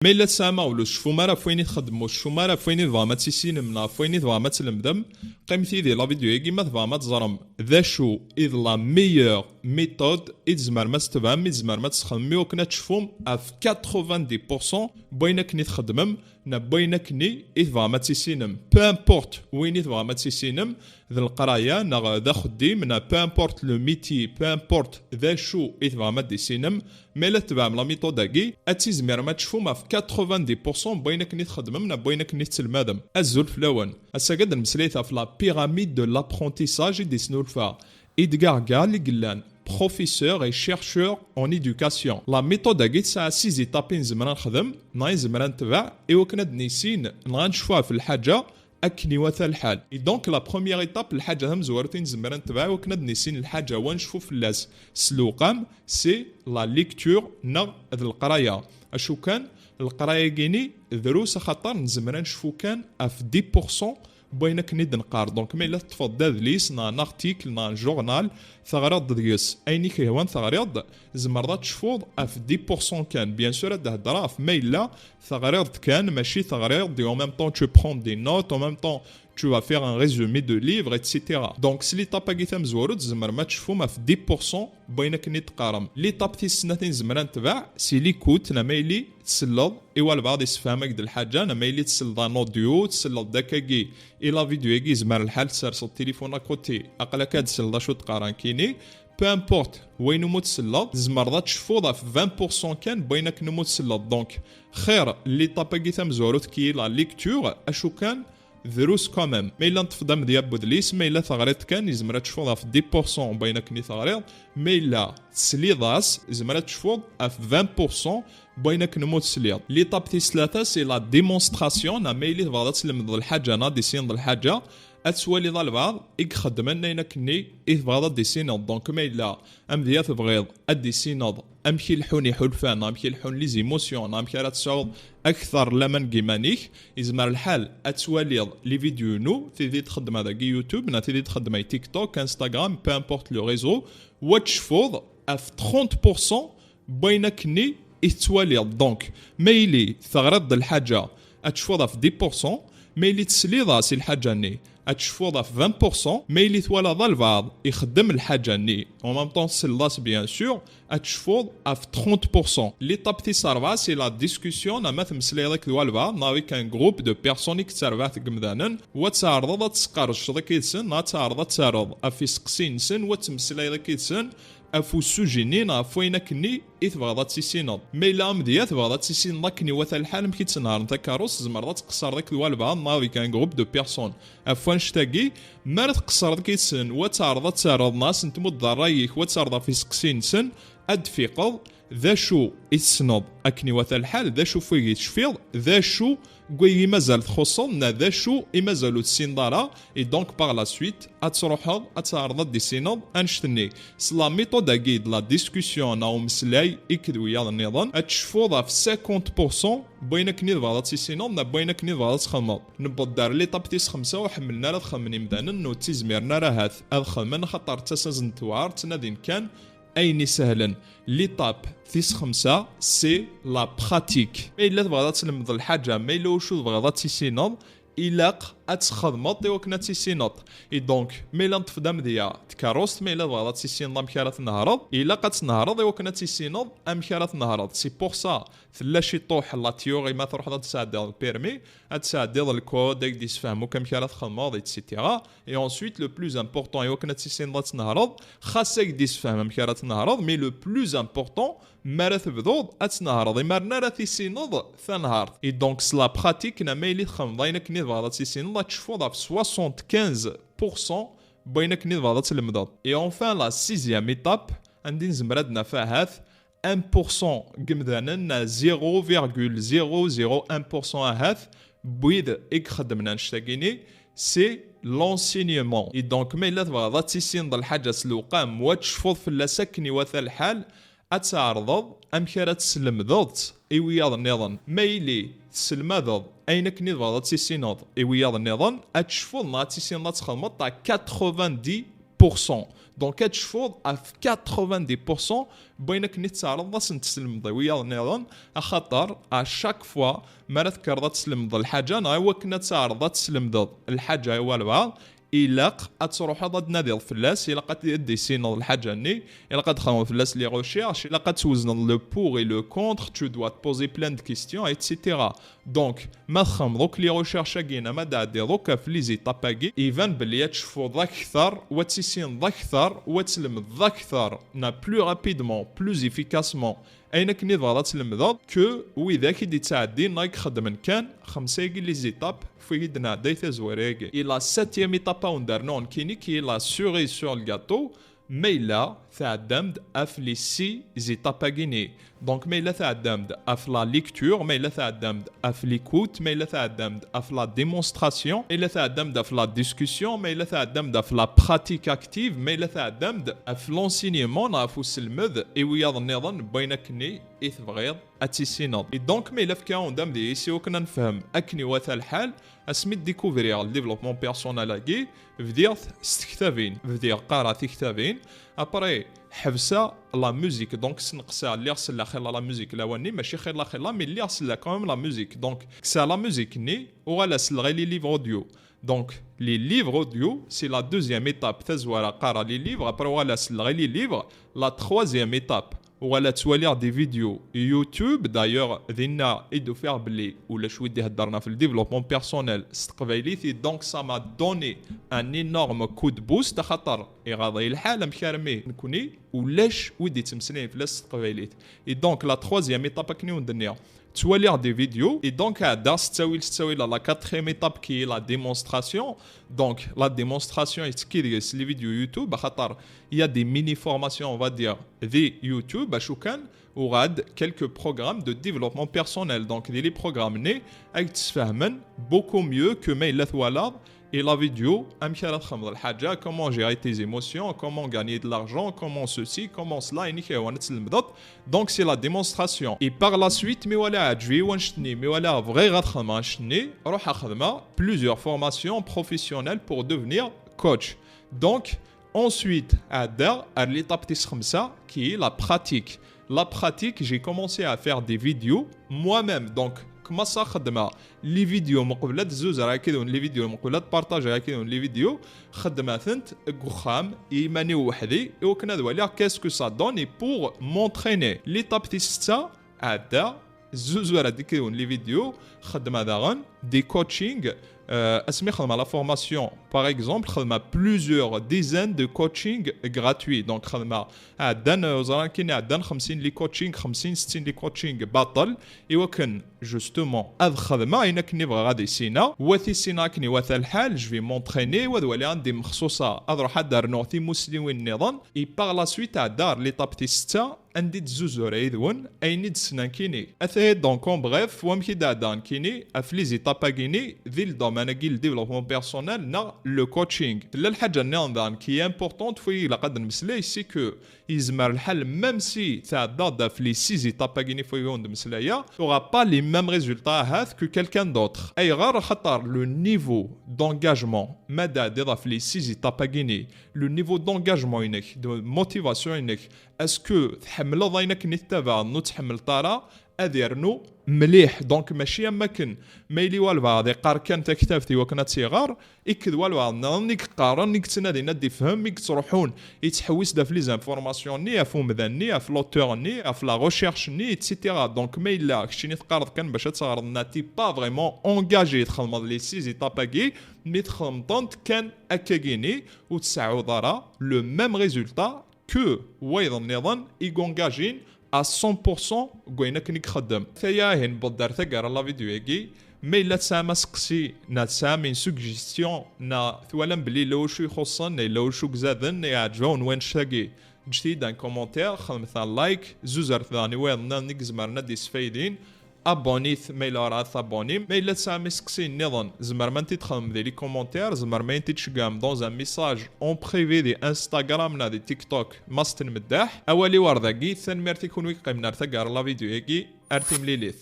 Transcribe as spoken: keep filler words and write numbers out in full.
Ma yella tesɛam aɣbel ur tecfum ara ɣef wayen i txeddmem, ur tecfum ara ɣef wayen i tebɣam ad tissinem neɣ ɣef wayen i tebɣam ad tlemdem, qqimet yid-i la vidéo-agi ma tebɣam ad teẓrem d acu i d la meilleure méthode i tzemrem ad tetebɛem, i tzemrem ad tesxedmem i wakken ad tecfum ɣef quatre-vingt-dix pour cent n wayen akken i txeddmem neɣ n wayen akken i tebɣam ad tissinem. Peu importe wayen i tebɣam ad tissinem, d leqraya neɣ d axeddim neɣ peu importe le métier, peu importe d acu i tebɣam ad d-tissinem, ma yella tebɛem la méthode-agi, ad tizmirem ad tecfum ɣef quatre-vingt-dix pour cent n wayen akken i txeddmem neɣ n wayen akken i tettelmadem. Azul fell-awen. Ass-agi ad nmeslay ɣef la pyramide de l'apprentissage i d-isnulfa Edgar Gall i yellan professeur et chercheur en éducation. La méthode-agi tesɛa six étapes i nezmer ad nexdem neɣ i nezmer ad netbeɛ i wakken ad nissin neɣ ad necfu ɣef lḥaǧa akken iwata lḥal. Et donc la première étape, lḥaǧa tamezwarut i nezmer ad netbeɛ i wakken ad nissin lḥaǧa u ad necfu fell-as s lewqam, c'est la lecture neɣ d leqraya. Acu kan, leqraya-agi-ni drus axaṭer nezmer ad necfu kan ɣef dix pour cent n wayen akken i d-neqqar. Donc ma yella teṭṭfeḍ-d adlis neɣ un article neɣ un journal, teɣriḍ-d deg-s ayen i k-ihwan teɣriḍ-d, tzemreḍ ad tecfuḍ ɣef dix pour cent kan. Bien sûr ad d-heddreɣ ɣef ma yella teɣriḍ-d kan, mačči teɣriḍ-d et en même temps tu prends des notes, en même temps tu vas faire un résumé de livre, et cetera. Donc s l'étape-agi tamezwarut tzemrem ad tecfum ɣef dix pour cent n wayen akken i d-teqqarem. L'étape tis snat i nezmer ad netbeɛ, c'est l'écoute, neɣ ma yili tselleḍ i walbeɛḍ issefham-ak-d lḥaǧa, neɣ ma yili tselleḍ un audio, tselleḍ-d akkagi i la vidéo-agi, yezmer lḥal tserseḍ téléphone à côté, aql-ak ad d-tselleḍ acu d-qqaren kini. Peu importe wayen umi tselleḍ, tzemreḍ ad tecfuḍ ɣef vingt pour cent kan n wayen akken umi tselleḍ. Donc xir l'étape-agi tamezwarut qui est la lecture, acu kan drus quand même. Ma yella neṭṭef-d amedya n wedlis, ma yella teɣriḍ kan, yezmer ad tecfuḍ ɣef dix pour cent n wayen akken i teɣriḍ, ma yella tesliḍ-as, yezmer ad tecfuḍ ɣef vingt pour cent n wayen akken umi tesliḍ. L'étape tis tlata, c'est la démonstration, neɣ ma yili tebɣiḍ ad tlemdeḍ lḥaǧa neɣ ad d-tissineḍ lḥaǧa, ad twaliḍ albeɛḍ i ixeddmen ayen akken-nni i tebɣiḍ ad d-tissineḍ. Donc ma yella amedya tebɣiḍ ad d-tissineḍ amek i leḥḥun iḥulfan, amek i leḥḥun les émotions, amek ara tesɛuḍ akteṛ laman deg iman-ik, yezmer lḥal ad twaliḍ les vidéos-inu, tid i d-xeddmeɣ dagi YouTube, neɣ tid i d-xeddmeɣ i TikTok, Instagram, peu importe le réseau, u ad tecfuḍ ɣef trente pour cent n wayen akken-nni i tettwaliḍ. Donc ma yili teɣriḍ-d lḥaǧa, ad tecfuḍ ɣef dix pour cent, ma yili tesliḍ-as i lḥaǧa-nni, ad tecfuḍ ɣef vingt pour cent, ma yili twalaḍ albeɛḍ ixeddem lḥaǧa-nni, en même temps tesliḍ-as bien sûr, ad tecfuḍ ɣef trente pour cent. L'étape tis rebɛa, c'est la discussion, ama temmeslayeḍ akked walbeɛḍ, neɣ avec un groupe de personnes i yettarbaɛt deg yimdanen, u ad tɛerḍeḍ ad tesqerdceḍ akked-sen, neɣ ad tɛerḍeḍ ad tareḍ ɣef iseqsiyen-nsen, u ad temmeslayeḍ akked-sen ɣef usuji-nni neɣ ɣef wayen akken-nni i tebɣiḍ ad tissineḍ. Ma yella amedya tebɣiḍ ad tissineḍ akken iwata lḥal amek i ttnehṛen takeṛṛust, tzemreḍ ad tqeṣṣreḍ akked walbeɛḍ neɣ avec un groupe de personnes. Ɣef wannect-agi, mi ara tqeṣṣreḍ akked-sen, u ad teɛreḍ ad tareḍ neɣ ad sen-tmuddeḍ ṛṛay-ik, u ad terreḍ ɣef iseqsiyen-nsen, ad d-tfiqeḍ d acu i tessneḍ akken iwata lḥal, d acu f wigi tecfiḍ, d acu deg wigi i mazal txuṣṣeḍ, neɣ d acu i mazal ur tessineḍ ara, et donc par la suite ad truḥeḍ ad teɛreḍ ad d-tissineḍ annect-nni. S la méthode-agi de la discussion neɣ umeslay akked wiyaḍ nniḍen, ad tecfuḍ ɣef cinquante pour cent n wayen akken i tebɣiḍ ad tissineḍ neɣ n wayen akken i tebɣiḍ ad txedmeḍ. Newweḍ-d ar l'étape tis xemsa ur ḥemmlen ara ad xedmen imdanen, ur ttizmiren ara ahat ad xedmen, axaṭer d tasazt n tewɛer, ttnadin kan ayen isehlen. L'étape tis xemsa, c'est la pratique. Ma yella tebɣiḍ ad tlemdeḍ lḥaǧa, ma yella wacu tebɣiḍ ad tissineḍ, ilaq ad txedmeḍ i wakken ad tissineḍ. Et donc ma yella neṭṭef-d amedya tkeṛṛust, ma yella tebɣiḍ ad tissineḍ amek ara tnehṛeḍ, ilaq ad tnehṛeḍ i wakken ad tissineḍ amek ara tnehṛeḍ. C'est pour ça tella ciṭuḥ la théorie ma truḥeḍ ad tesɛeddiḍ le permis, ad tesɛeddiḍ le code, ad k-d-yessefhem akk amek ara txedmeḍ, et cetera. Et ensuite le plus important i wakken ad tissineḍ ad tnehṛeḍ, xas ad k-d-yessefhem amek ara tnehṛeḍ, mais le plus important, mi ara tebduḍ ad tnehṛeḍ, imaren ara tissineḍ tanhart. Et donc s la pratique, neɣ ma yili txedmeḍ ayen akken i tebɣiḍ ad tissineḍ, ad tecfuḍ ɣef soixante-quinze pour cent n wayen akken i tebɣiḍ ad tlemdeḍ. Et enfin la sixième étape, anda i nezmer ad naf ahat un pour cent n yimdanen, neɣ zéro virgule zéro zéro un pour cent ahat, n wid i ixeddmen annect-agi-ni, c'est l'enseignement. Et donc ma yella tebɣiḍ ad tissineḍ lḥaǧa s lewqam, u ad tecfuḍ fell-as akken iwata lḥal, ad tɛerḍeḍ amek ara teslemdeḍ-tt i wiyaḍ nniḍen. Ma yili tesselmadeḍ ayen akken i tebɣiḍ ad tissineḍ i wiyaḍ nniḍen, ad tecfuḍ neɣ ad tissineḍ ad txedmeḍ à quatre-vingt-dix pour cent. Donc ad tecfuḍ ɣef quatre-vingt-dix pour cent n wayen akken i tettɛerḍeḍ ad sen-teslemdeḍ i wiyaḍ nniḍen, axaṭer à chaque fois mi ara tekkreḍ ad teslemdeḍ lḥaǧa neɣ i wakken ad teɛreḍ ad teslemdeḍ lḥaǧa i walbeɛḍ, ilaq ad truḥeḍ ad d-tnadiḍ fell-as, ilaq ad d-tissineḍ lḥaǧa-nni, ilaq ad txedmeḍ fell-as les recherches, ilaq ad twezneḍ le pour et le contre, tu dois te poser plein de questions, et cetera. Donc ma txedmeḍ akk les recherches-agi neɣ ma d-tɛeddiḍ akk ɣef les étapes-agi, iban belli ad tecfuḍ akter, wa ad tissineḍ akter, wa ad tlemdeḍ akter, neɣ plus rapidement, plus efficacement, ayen akken i tebɣiḍ ad tlemdeḍ, que widak i d-ittɛeddin neɣ i ixeddmen kan xemsa-agi les étapes f wigi d-nɛedday tazwara-agi. Et la septième étape a wen-d-rnuɣ nekkini, qui est la cerise sur le gâteau, ma yella tɛeddam-d ɣef les six étapes-agi-nni. Donc ma yella tɛeddam-d ɣef la lecture, ma yella tɛeddam-d ɣef l'écoute, ma yella tɛeddam-d ɣef la démonstration, ma yella tɛeddam-d ɣef la discussion, ma yella tɛeddam-d ɣef la pratique active, ma yella tɛeddam-d ɣef l'enseignement neɣ ɣef uselmed i wiyaḍ nniḍen n wayen akken i tebɣiḍ ad tissineḍ. Et donc ma yella fkiɣ-awen-d amedya-is i wakken ad nefhem akken iwata lḥal, asmi d-découvriɣ le développement personnel-agi, bdiɣ-t s tektabin, bdiɣ qqareɣ tiktabin, après ḥebseɣ la musique, donc sneqseɣ, lliɣ selleɣ xilla la musique lawan-nni, mačči xilla xilla, mais lliɣ selleɣ quand même la musique, donc kkseɣ la musique-nni, uɣaleɣ selleɣ i les livres audio. Donc les livres audio, c'est la deuxième étape, tazwara qqareɣ les livres, après uɣaleɣ selleɣ i les livres, la troisième étape, uɣaleɣ ttwaliɣ des vidéos YouTube, d'ailleurs dinna i d-ufiɣ belli ulac wi d-iheddren ɣef le développement personnel s teqbaylit, et donc ça m'a donné un énorme coup de boost, axaṭer iɣaḍ-iyi lḥal amek armi nekni ulac wi d-ittmeslayen fell-as s teqbaylit. Et donc la troisième étape akken i wen-d-nniɣ, ttwaliɣ des vidéos, et donc ɛeddaɣ s ttawil s ttawil à la quatrième étape qui est la démonstration. Donc la démonstration yettekki deg-s les vidéos YouTube, axaṭer il y a des mini formations, on va dire, di YouTube, acu kan, uɣad quelques programmes de développement personnel. Donc di les programmes-nni ad k-d-sfehmen beaucoup mieux que ma yella twalaḍ i la vidéo amek ara txedmeḍ lḥaǧa, comment gérer tes émotions, comment gagner de l'argent, comment ceci, comment cela, ayen i k-yehwan ad tlemdeḍ. Donc c'est la démonstration. Et par la suite, mi walaɣ ɛeǧb-iyi wannect-nni, mi walaɣ bɣiɣ ad xedmeɣ annect-nni, ruḥeɣ xedmeɣ plusieurs formations professionnelles pour devenir coach. Donc ensuite, ɛeddaɣ ar l'étape tis xemsa, qui est la pratique. La pratique, j'ai commencé à faire des vidéos moi-même. Donc kmaṣaɣ xeddmeɣ les vidéos meqbel ad zzuzeɣ akked-wen les vidéos, meqbel ad partageɣ akked-wen les vidéos, xeddmeɣ-tent deg uxxam i iman-iw weḥd-i, i wakken ad waliɣ qu'est-ce que ça donne et pour m'entraîner. L'étape tis setta, ɛeddaɣ, zzuzeɣ akked-wen les vidéos, xeddmeɣ daɣen des coachings, euh, asmi xedmeɣ la formation, par exemple, xedmeɣ plusieurs dizaines de coachings gratuits. Donc xedmeɣ, ɛeddan, euh, ẓran kan, ɛeddan xemsin les coachings, xemsin settin les coachings baṭel, i wakken justement ad xedmeɣ ayen akken i bɣiɣ ad issineɣ. Wa tissineɣ akken iwata lḥal, je vais m'entraîner, wa ad waliɣ anda i mexṣuṣeɣ ad ruḥeɣ ad d-rnuɣ timusniwin nniḍen. Et par la suite, ɛeddaɣ ar l'étape tis setta, anda i d-zzuzeɣ yid-wen ayen i d-ssneɣ nekkini. Ataya donc en bref wamek i d-ɛeddaɣ nekkini ɣef les étapes-agi-ni di le domaine-agi, le développement personnel neɣ le coaching. Tella lḥaǧa nniḍen daɣen qui est importante, fwi ilaq ad d-nemmeslay, c'est que yezmer lḥal même si tɛeddaḍ-d ɣef les six étapes-agi-ni fwi i wen-d-mmeslayeɣ, t'auras pas les mêmes résultats ahat que quelqu'un d'autre. Ayɣer? Axaṭer le niveau d'engagement, ma d-tɛeddiḍ ɣef les six étapes-agi-ni, le niveau d'engagement-inek, de motivation-inek, est-ce que tḥemmleḍ ayen akken i tettabaɛeḍ neɣ ur tḥemmleḍ ara, ad irnu mliḥ. Donc mačči am wakken ma yili walbeɛḍ iqqar kan taktabt i wakken ad tt-iɣer, iked walbeɛḍ nniḍen i yeqqaren, i yettnadin ad d-ifhem, i yettruḥun yettḥewwis-d ɣef les informations-nni, ɣef umdan-nni, ɣef l'auteur-nni, ɣef la recherche-nni, et cetera. Donc ma yella keččini teqqareḍ kan bac ad teɣreḍ, neɣ t'es pas vraiment engagé txedmeḍ les six étapes-agi, mi txedmeḍ-tent kan akkagini, ur tseɛɛuḍ ara le même résultat que wayeḍ nniḍen i yengagin à cent pour cent deg wayen akken i ixeddem. Ataya ihi newweḍ-d ar taggara n la vidéo-agi. Ma yella tesɛam aseqsi, neɣ tesɛam une suggestion, neɣ twalam belli yella wacu ixuṣṣen, neɣ yella wacu izaden, neɣ iɛǧeb-awen wannect-agi, ǧǧet-iyi-d un commentaire, xedmet un like, zuzret daɣen i wayeḍ nniḍen i izemren ad d-isfaydin. Abonnit ma yella ur ɛad tabonnim. Ma yella tesɛam iseqsiyen nniḍen, tzemrem ad ten-id-txedmem di les commentaires, tzemrem ad ten-id-tceggɛem dans un message en privé di Instagram neɣ di TikTok, Mass Tenmeddaḥ. Awal-iw ar dagi, tanemmirt i kunwi i yeqqimen ar taggara n la vidéo-agi, ar timlilit.